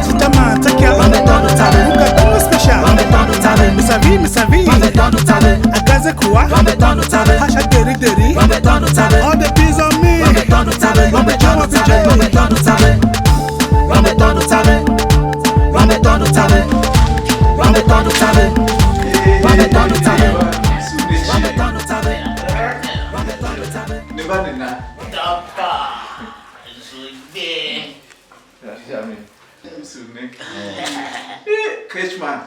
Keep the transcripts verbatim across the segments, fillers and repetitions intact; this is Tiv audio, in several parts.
Sister man, take care. Uka Tunu special. Misavi, Misavi. Akaze kuwa. Hasha deri deri. All the bees on me. Bichoma, bichoma. Ne va ne na. Doctor Zude. Jami. Msune. Kechman.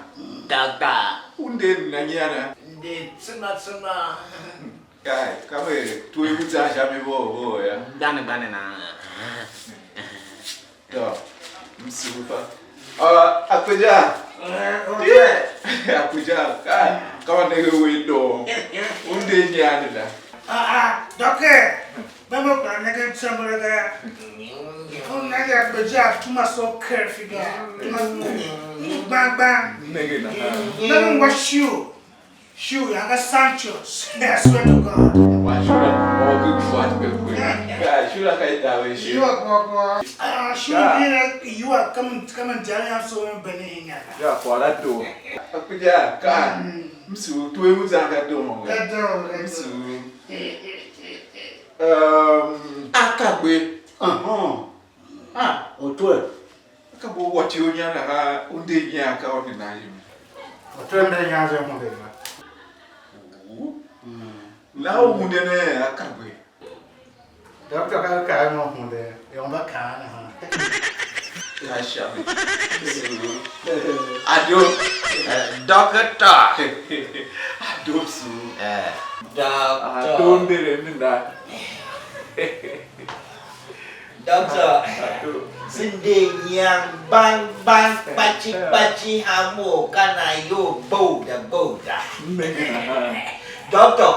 Doctor. Unde na nyana. Nde tsima tsima. Kai, kama er tu e uza sha mi vo vo ya. Gbane gbane na. To. Msupa. Ah, akuja. Akuja. Kai, kama nenge we do. Unde nyana na. Ah, ah, doke. Bembe kura nenge mtsembele ga. Unenge akpeja tuma so careful ga. Tuma bang bang. Nenge na. Nenge ngwa shiu. Shiu yanga Sanchos. I swear to God. Wa shula. Oke kwa pe kwe. Kai, shula kai dawe shi. You are God, God. Ah, shiu yire you are coming, coming down here so many bene hinga. Ya kwa la do. Akuja kai. Msu tu e uza ga do. That door, that door. Msu. Um, akagbe. Ahon. Ah, otwe. Akagbe wati onyana ha unde nya ka oni na yim. Otwe mbe nyanze hunde na. Na unde ne akagbe. Doctor ka ka mo hunde. Yomba kana ha. Ya shami. Ado. Doctor. Ado su. Doctor. Ado ndere mi na. Doctor. Ado. Sinde nyam bang bang kpachi kpachi hamo kana yo boda boda. Nenge na. Doctor.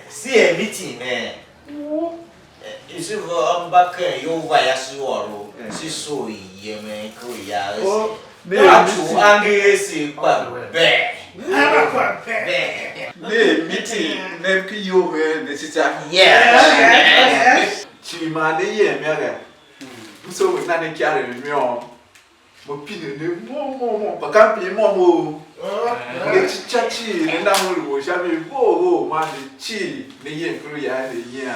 See a meeting, eh. You see, for um, back uh, you over as you are, see so ye me kuya. Oh, There are two angles in Quebec. Never Quebec. Ne meeting ne ki yo he ne sita. Yes. Chi ma ne ye me ga. Mso we na ne kyare mi mi on. Mo pine ne mo mo mo pa kan pi mo mo. Ne chicha chi ne na mo lu sha mi vo vo ma ne chi ne ye kuru ya ne ya.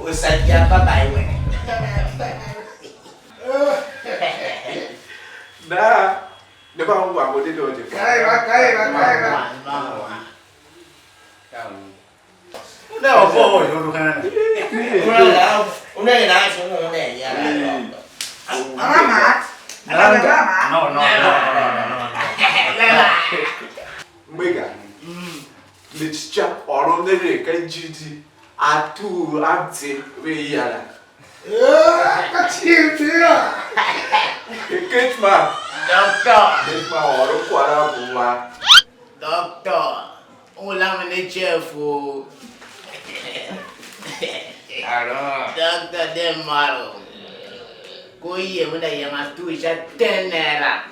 Usakia baba iwe. Na ne ba ngwa mo de do je. Kaiva, kaiva, kaiva. Ne o bo o yo lu kana. Una na shi mu una ya. Mama, No, no, no, no, no, no, no. Mega. Ne chicha oro ne re ka jidi. A tu a tse ve yala. ka chi ya. Kechma. Doctor. Kechma oro kwara buma. Doctor. Ula me ne chef o. Alo. Doctor de malo. Ko ye me da yama tu sha ten naira.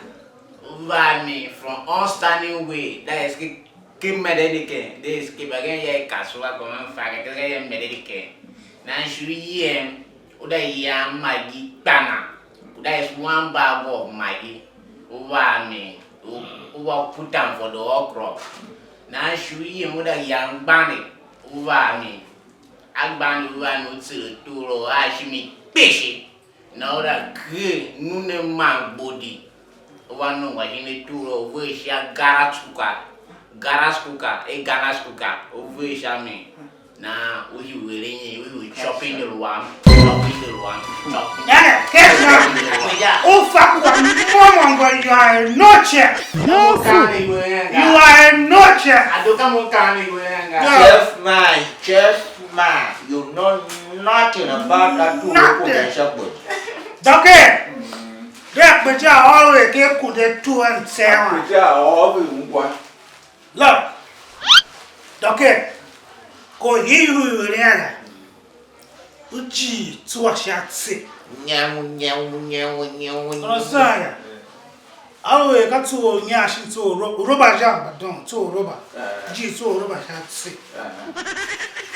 Va mi from all standing way. That is ki ki medicine. This ki bagen ya kasua ko man fa ke ke medicine. Na shu yem. Uda yam magi kpana. Uda is one bag of magi. Uva mi. Uva put am for the okra. Na shu yem uda yam gbani. Uva mi. Agbani uva mi utsile turo a shi mi kpishi. Na ura ker nune man gbodi. Uva nungwa shin atura u ver sha garasuka. Garasuka, e garasuka, u ver sha mi. Na u shi u eren ye, u shi u chopping the luam, chopping the luam, chopping. Nana, catch now. Ufa kwa mama ngo, you are a no chef. You are a no chef. Adoka mo kani gwenga. Chef man, chef man, you know nothing about that two. Nothing. Doke, de akpeja ôr ve ke ku de tu a mtsewa. Akpeja ôr ve ungwa. Look, doke, ko hi yu yu ria la. U ji tsua sha tse. Nyawu, nyawu, nyawu, nyawu, nyawu. Understand? Aluer ka tsuo u nya shin tsuo u ro-, u roba je a mba dong, tsuo u roba. Ji tsuo u roba sha tse.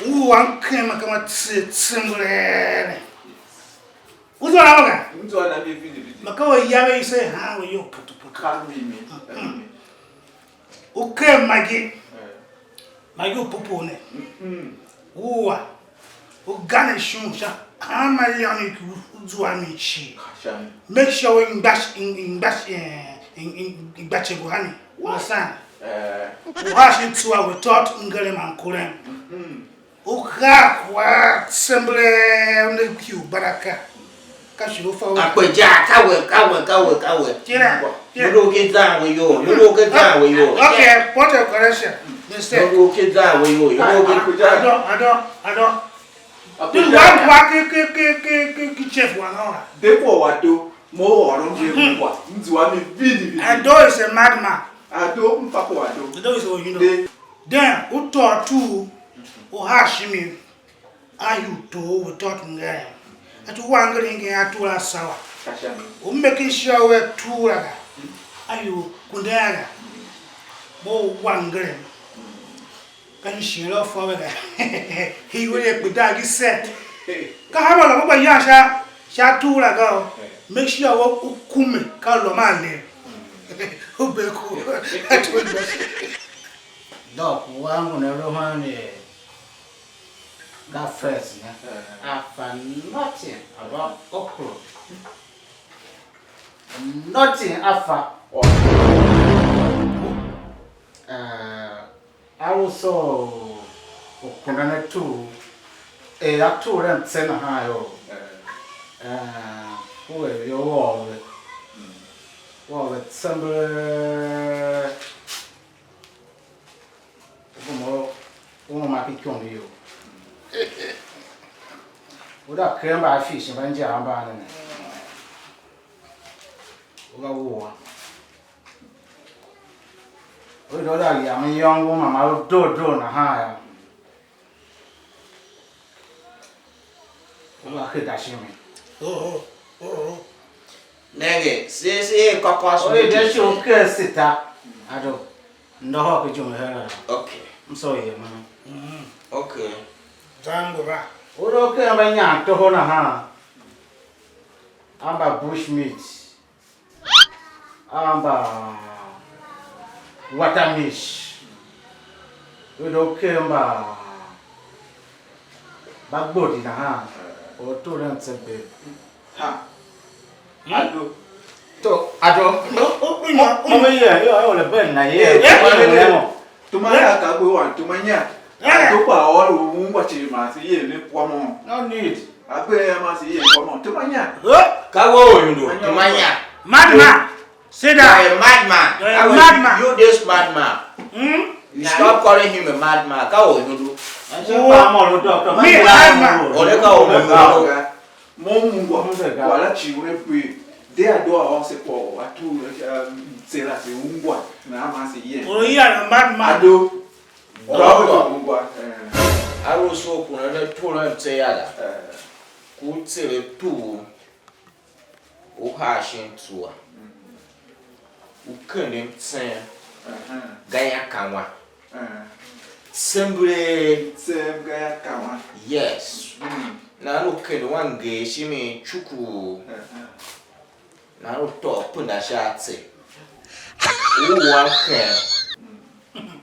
U wa m ken ma ka ma tse tsembelee ne. U zua na mo ga? M zua na mi vindi vindi. Ma ka we ya ve ise ha we yo putu putu. Ka mi mi. U ken magi. Eh. Magi u pupu ne. Mm-hmm. U wa. U gane shon sha hanma yam ki u zua mi cii. Make sure we ngbash ngbash ngbash ngbash go hani. Understand? Eh. U ha shin tsua we tot ngere man kurem. Mm-hmm. U kar kwagh tsembelee ne kiu baraka. Ka shi u fa we. Akpe ja, ka we, ka we, ka we, ka we. Tira, tira. Nunu ke zan we yo, nunu ke zan we yo. Okay, point of correction. Mistake. Nunu ke zan we yo, nunu ke. Ado, ado, ado. This one wa ke ke ke ke ke ke chef wa no wa. De ko wa do, mo oro je wa. Nzua mi vidi vidi. Ado is a madman. Ado mpa ko Ado. Ado is a, you know. De. Then u tôô tugh u haa shimi a hii u tôô u tôô tugh ngeen. A tugh wang ngeren ngeen a tugh la sawa. U making sure we tugh la ga. A hii u kunden ga. Mo u wang ngeren. Ka nyi shighe la u fa ve ga. Hii we ye kpe dag gi set. Ka hanma lôhô gba yan sha sha tugh la ga. Make sure we u kume ka lôhô a len. U be ku. Dok wangu ne lu hen ye ga first ne. Eh. I fa nothing about okro. Nothing I fa. Eh, I also u kundan a tugh. Eh, a tugh len tse nahan yo. Eh, u er yo u ôr ve. U ôr ve tsember. U gema u uma ki ikyom you. U da keren mbafishi mba injaa mban ne ne. U va wua. U da, u da yam iyôngo u mama u doo doo nahan yô. U va keda shimi. Oho, oho. Nenge, se, se er kôkôs. Oi, de shi u ker sita. Ado, ndôhôr ke jime her a. Okay. M soo ye man. Mhm. Okay. Zangu va. U do ken mba nyan toho nahan. Amba bush meat. Amba water meat. U do ken mba mba gbodi nahan. Or to len tse be. Ha. Ado. To, Ado. Mo, mo, mo, mo, mo, ye, yo, yo, le ben na ye. Eh, eh, eh, eh. Tuma ya ka gbe wan, tuma nya. Eh. Ado kpa ôr u ungwa cii man se ye ne pwa mo. No need. A gbe ya man se ye pwa mo. Tuma nya. Eh. Ka wo u yundu, tuma nya. Madman. Sit down. You are a madman. You are a madman. You this madman. Hmm? You stop calling him a madman. Ka wo u yundu. Me, madman. Ole ka wo u yundu. Mo m ungwa, kwagh la cii una kpe, de a doo a ôse kwagh u a tugh la sha mtse la, se ungwa, nahan man se yem. Or you are a madman. Ado, doctor, ungwa, eh. A lu soo ku ne ne tugh la mtse ya la. Eh. Ku u tser atugh, u haa shin tsuwa. Mm. U kende mtsen, aha, gayakawa. Aha. Tsembelee. Mtsen gayakawa. Yes. Mm. Nahan u kende wan nger shimi cuku. Aha. Nahan u tôô penda sha atse. U wan ken. Mm.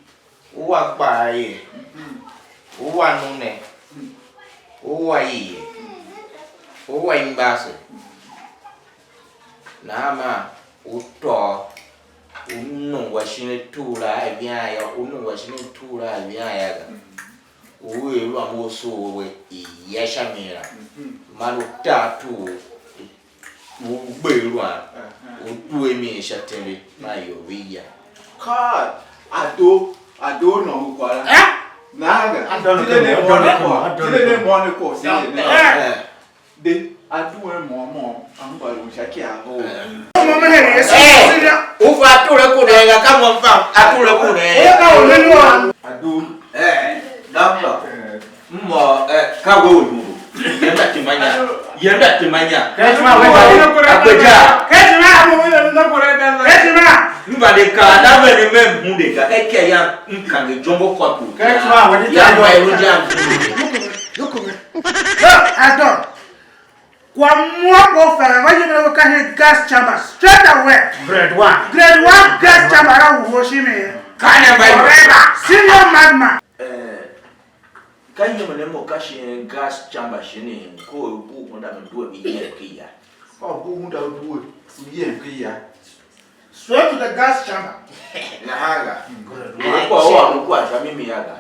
U wa gbar ye. Mm. U wa nune. Mm. U wa iye. Mm. U wa imbase. Mm. Nahan maa u tôô, u nungwa shin atugh la a vian yô, u nungwa shin atugh la a vian yô ga. U er lu a mo u soo we i ya sha mi la. Man u tar tugh, u gbe lu a, u due mi sha tembe, man ior ve ya. Kai, Ado, Ado nôngo kwagh la. Eh? Nahan ga, Ado ne tile ne kemo, mo ne Ado ne kwagh, kemo, Ado ne tile ne kemo. Mo ne kwagh, se ye ne. Eh. Eh. De, a due môm môm, a hungwa lu sha kiagh vough. Môm môm hen Yesu. Eh, u fa tule ku ne ga, ka mo fa a tule ku ne. Ye ka u ne lu a. Ado. Eh, doctor. Eh. Mo, eh, ka we u yungu. Yenda timanya. Yenda timanya. Ka tima we. Akpeja. Ka tima. Ka tima. Mba de ka na ve ne me hunde ga. Ka ke ya nkange jombo kwa tu. Ka tima we. Ya ma ru jam. Look, I don't. Kwa mwa ko fara va yem na ka he gas chamber straight away. Grade one. Grade one gas chamber a wo shi me. Ka ne ba reba. Senior madman. Eh, ka yem ne mo ka shi gas chamber shi ne ko bu ko da me due bi ye ki ya. Ko bu ko da due bi ye ki ya. Straight to the gas chamber. Nahan ga. Good. Ule kwa u a lu kwa sha mimi ya ga.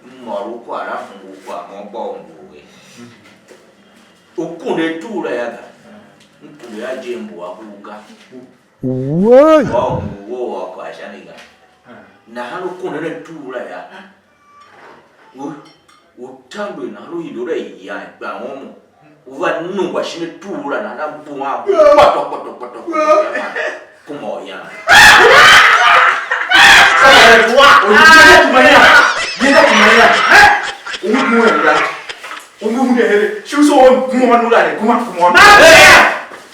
M ôr u kwagh la, m ngu u kwagh mo, gbôghom ngu we. U kunde tur la ya ga. M kunde a je m bu a ku ga. Woi! Gbôghom ngu wo u ôr kwagh sha mi ga. Nahan u kunde ne tur la ya. U, u tamber nahan u hide u la yan ikpan u mu. U va nungwa shin atur la nahan a buan a kpoto kpoto kpoto kpoto. Kuma u yan. Kuma ya. Ye ka kuma ya. U ngu en la. U ngu hunde here. Shu so u kuma nu la ne. Kuma kuma.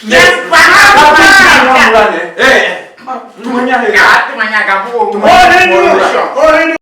Yes, pa. Kuma nu la ne. Eh. Kuma nya here. Kuma nya ga bu. Kuma nya here.